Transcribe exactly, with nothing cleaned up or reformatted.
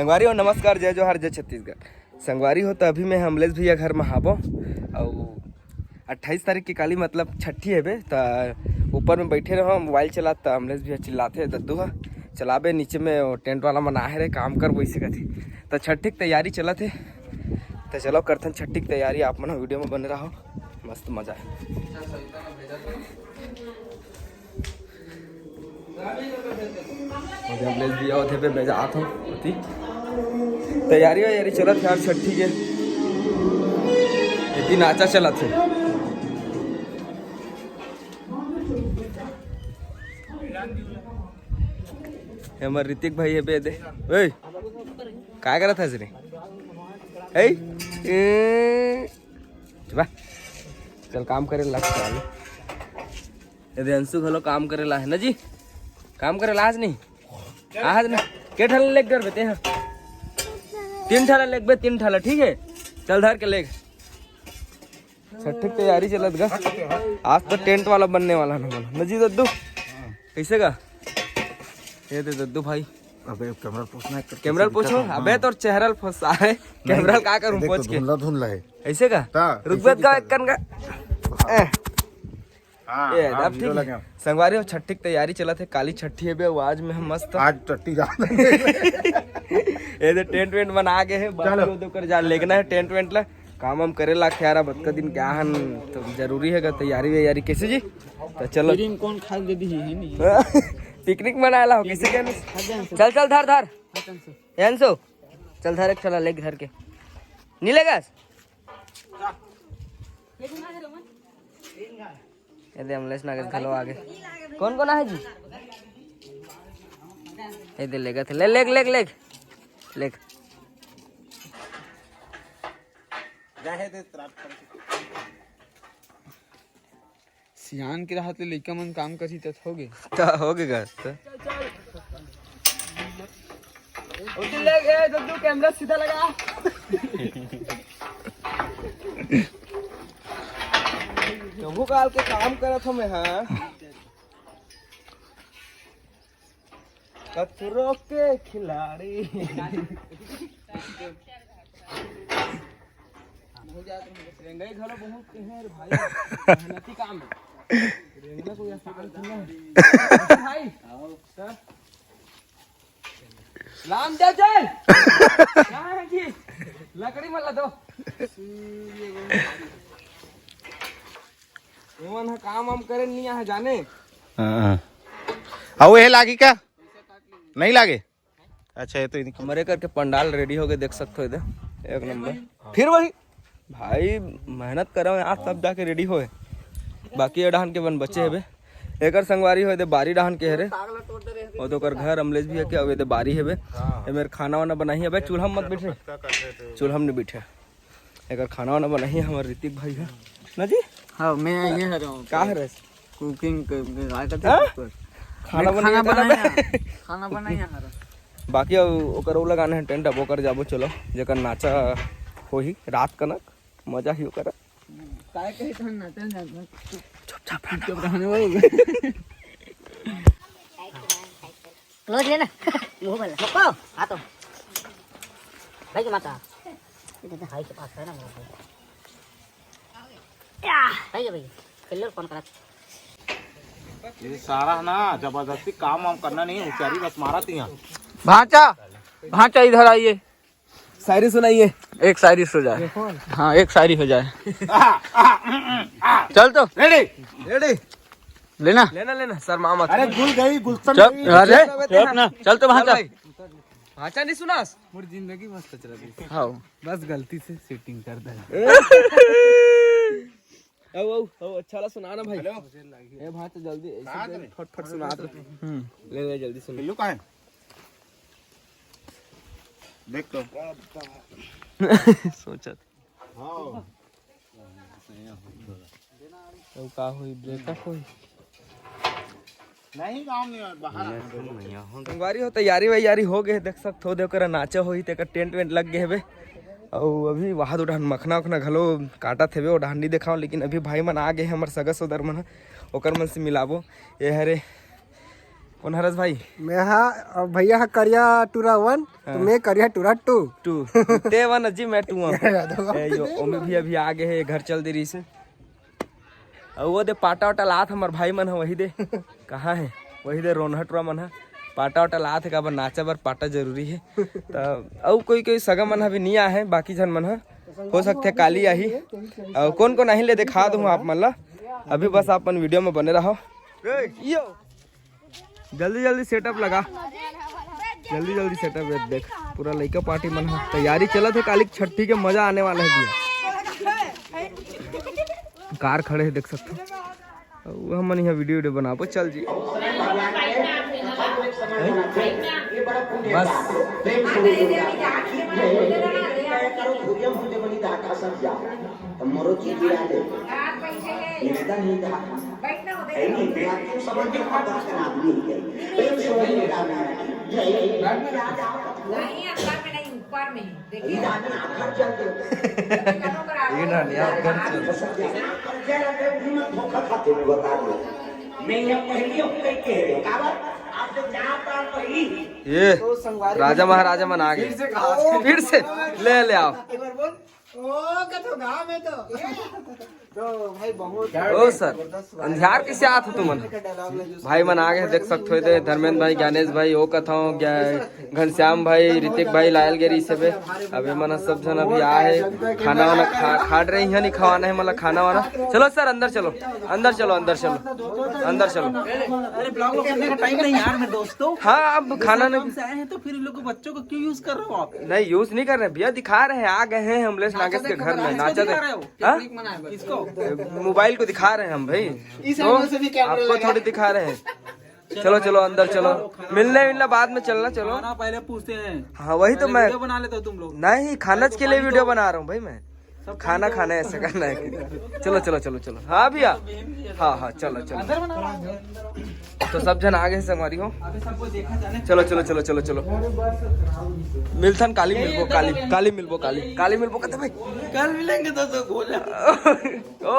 संगवारी हो, नमस्कार, जय जोहार, जय छत्तीसगढ़। संगवारी हो, त अभी मैं अमलेश भैया घर में हाबो, अउ अट्ठाईस तारीख के काली, मतलब छठी हेबे, त ऊपर में बैठे रहो, मोबाइल चलात, त अमलेश भैया चिल्लाथे, "दद्दू ह, चलाबे, नीचे में वो टेंट वाला मन आहे रे, काम कर," वैसे कथे। त छठी के तैयारी चलत हे, त चलो करथन छठी के तैयारी, आप मन वीडियो में बने रहो, मस्त मजा है। अभी अमलेश भैया होथे बे, मैं जात हूँ ओती। तैयारी वैयारी चलत हे यार छठी के। एती नाचा चलत हे। ये हमर ऋतिक भाई हे बे, दे। ओए, काय करत हस रे? ए, ए, चल बा। चल काम करे लग साले। ये दे अंशु घलो काम करे ला है ना जी? काम करे ला आज नहीं? आज ना? के ठाला लेग कर बेटे, हाँ। तीन ठाला लेग बे, तीन ठाला, ठीक है? चल धर के लेग। छठ के तैयारी चलत गा। आज तो टेंट वाला बनने वाला ना बना। ना जी दद्दू? कैसे गा? ये दे दद्दू भाई। अबे कैमरा पूछना है, कैमरा पूछो। हाँ। अबे तोर चेहरा ल फंसा है। कैमरा का करूं देख तो पोछ के? धुंधला धुंधला है। ऐसे का? ता, रुक ऐसे बे, का दिखा एक कन का। ए। हाँ, ए, हाँ, अब हीरो ठीक लगे है। हम। संगवारी हो, छठी के तैयारी चलत है, काली छठी है बे, वो आज में हम मस्त। आज टट्टी जा। ये तो टेंट वेंट बना के है, बाकी चलो। वो तो कर जा, लेगना है टेंट वेंट ला। काम वाम करे ला, खैर, अब अतका दिन क्या हन, तो जरूरी है का तैयारी वैयारी, कैसे जी? तो चलो। फ्री में कौन खाल दे दी है, नहीं? पिकनिक मनाए ला हो, कैसे क्या? चल, चल, धर, धर। एंसो, चल, धर, एक ठला लेग धर के। नहीं लेगा? ये दे, अमलेश नागेश घलो आगे। कौन कौन आहे जी? ये दे, लेगत हे। ले, लेग, लेग, लेग। लेग। सियान के रहत ले लइका मन काम करही त होगे। त होगे गा, त। उठ ले गे, दद्दू, कैमरा सीधा लगा। प्रभु काल के काम करत हूँ मैं, हाँ। खतरों के खिलाड़ी। रेंगई घलो बहुत है रे भाई, मेहनती काम है। रेंगना कोई आसान थोड़ी ना है। भाई, सर। लाम दे चल। कहाँ है जी? लकड़ी मत ला दो। एमन ह काम वाम करे नहीं आहे जाने। हाँ, हाँ। अउ ये लागी का? नहीं लागे? अच्छा, ये तो इनकी हमरे करके पंडाल रेडी हो गए, देख सकते हो इधर, एक नंबर। फिर वही भाई मेहनत करे आज तब जाके रेडी होए, बाकी ये डहान के बन बचे हेबे। एकर संगवारी हो दे बारी डहान के हरे, और तो ओकर घर अमलेश भैया के, अब ये दे बारी हेबे। ये मेरे खाना वाना बनाही, अबे चूल्हा में मत बैठे, चूल्हा में नहीं बैठे। एकर खाना वाना बनाही हमर ऋतिक भाई ह। ना जी? हाँ, मैं ये हर हूँ। का हरे? कुकिंग क-, क-, का करते हाँ? हैं कुकर? खाना मैं बनाइए खाना था ना बनाया, बे? खाना बनाया हर। बाकी अब ओकर ओला गाना है टेंट, अब ओकर जाबो चलो, जेकर नाचा होही रात कनक, मजा ही ओकर। काय कहे तो नाचल जात बा। चुपचाप रहना। चुप रहने वाला। क्लोज लेना। मुंह वाला। मुक्को, आ तो। भाई के माता। भाई के पास है ना मेरा भाई। या। भाई के भाई। खेल लो फोन करा। ये सारा ना जबरदस्ती काम वाम करना नहीं, होशियारी बस मारा तिया। भांचा, भांचा इधर आइए। शायरी सुनाइए। एक शायरी हो जाए। हाँ, एक शायरी हो जाए। चल तो। रेडी। रेडी। लेना। लेना, लेना, सर मामा। अरे गुल गई, गुलशन चुप, गई। अरे, चुप ना। चल तो वहाँ चल चल। भाई। भांचा नहीं सुनास? मोर जिंदगी मस्त चल रही। हाँ। बस गलती से सेटिंग कर दे। आओ, आओ, आओ, अच्छा वाला सुना ना भाई। हेलो। ए भांचा जल्दी, ऐसे कहाँ दे, थे? फट फट सुना दे। हम्म। ले, ले, जल्दी सुन। पिल्लू कहाँ है? देख तो। सोचत। हाँ। तो का होई, ब्रेकअप होई? नहीं, गाँव में बाहर आ। संगवारी हो, तैयारी वैयारी हो गए, देख सकत हो, ओकर नाचा होही, तेकर टेंट वेंट लग गए हेबे। अउ अभी वहाँ दो डहान मखना उखना घलो काटत हेबे, ओ डहान नहीं देखाओ, लेकिन अभी भाई मन आ गए हैं, हमर सगा सोदर मन ह, ओकर मन से मिलाबो। ये हरे कोन हरस भाई? मैं हा, अउ भैया हा करिया टूरा वन, तो हाँ। मैं करिया टूरा टू। टू। ते वन अजी, मैं टू हूँ। ए, यो, ओमे भी अभी आ गए है, घर चल दे रही से। अउ वो दे पाटा वाटा लात हमर भाई मन ह, वही दे। कहाँ है? वही दे रोनहा टूरा मन ह। पाटा वाटा लात है, काबर नाचा बर पाटा जरूरी है। त अउ कोई कोई सगा मन ह भी नहीं आए है, बाकी झन मन ह। हो सकथे काली आही। अउ कोन कोन आही ले दिखा दूँ आप मन ला। अभी बस आप मन वीडियो में बने रहो। यो। जल्दी जल्दी सेटअप लगा, जल्दी जल्दी सेटअप। देख, पूरा लइका पार्टी मन ह तैयारी चलत है, काली छट्ठी के मजा आने वाला है भैया। कार खड़े है, देख सकते हो। वो हमन यहाँ वीडियो वीडियो बनाबो, चल जी। बस। मरो जी गिरा दे। निवेदन ही था। है नहीं, मैं आपको समझ के पता करा दिए गए। प्रेम से वही निवेदन है। नहीं, अंदर में नहीं, ऊपर में ही। देखिए। ये ना, नहीं, आप घर चल। धोखा खाते हुए बता दो। मैं ये पहली हूँ कह के, काबर? आज से चार साल पहली। ये राजा महाराजा मन आ गए। फिर से ले ले आओ। एक बार बोल। ओ, कथो गाँव में तो। तो भाई, बहुत ओ सर, जबरदस्त अंधियार कैसे आत हो तुमन? भाई मन आ गए, देख सकते हो, दे धर्मेंद्र भाई, ज्ञानेश भाई, ओ कथो, घनश्याम भाई, ऋतिक भाई, लायल गेरी से बे। अब ये मन सब झन अभी आए हैं, खाना वाना खा, खा रहे हैं, नहीं खवाना है, मतलब खाना वाना। चलो सर, अंदर चलो, अंदर चलो, अंदर चलो, अंदर चलो। अरे, ब्लॉग करने का टाइम नहीं यार, मेरे दोस्तों। हाँ, अब खाना नहीं। से आए हैं तो फिर इन लोग को, बच्चों को क्यों यूज कर रहे हो आप? नहीं, यूज नहीं कर रहे भैया, दिखा रहे हैं, आ गए हैं हम लेस नागेश के घर में, नाचा दे। हाँ? किसको? मोबाइल को दिखा रहे हैं हम भाई। इस तो एंगल से भी कैमरा आपको लगा। थोड़ी दिखा रहे हैं। चलो चलो, अंदर चलो। मिलने मिलना बाद में चलना, चलो। खाना पहले पूछते हैं। हाँ, वही तो पहले मैं वीडियो बना लेते हो तुम लोग। नहीं, खाना के लिए वीडियो बना रहा हूँ भाई मैं। सब खाना खाना है, ऐसा करना है। चलो चलो चलो चलो। हाँ भैया। हाँ हाँ, चलो चलो। अंदर बना रहा हूँ। तो सब झन आ गए संगवारी हो। अबे सबको देखा जाने। चलो चलो चलो चलो चलो। मिलथन काली, मिलबो काली, काली मिलबो, काली, काली मिलबो, कते भाई? कल मिलेंगे तो, तो भोजन। ओ।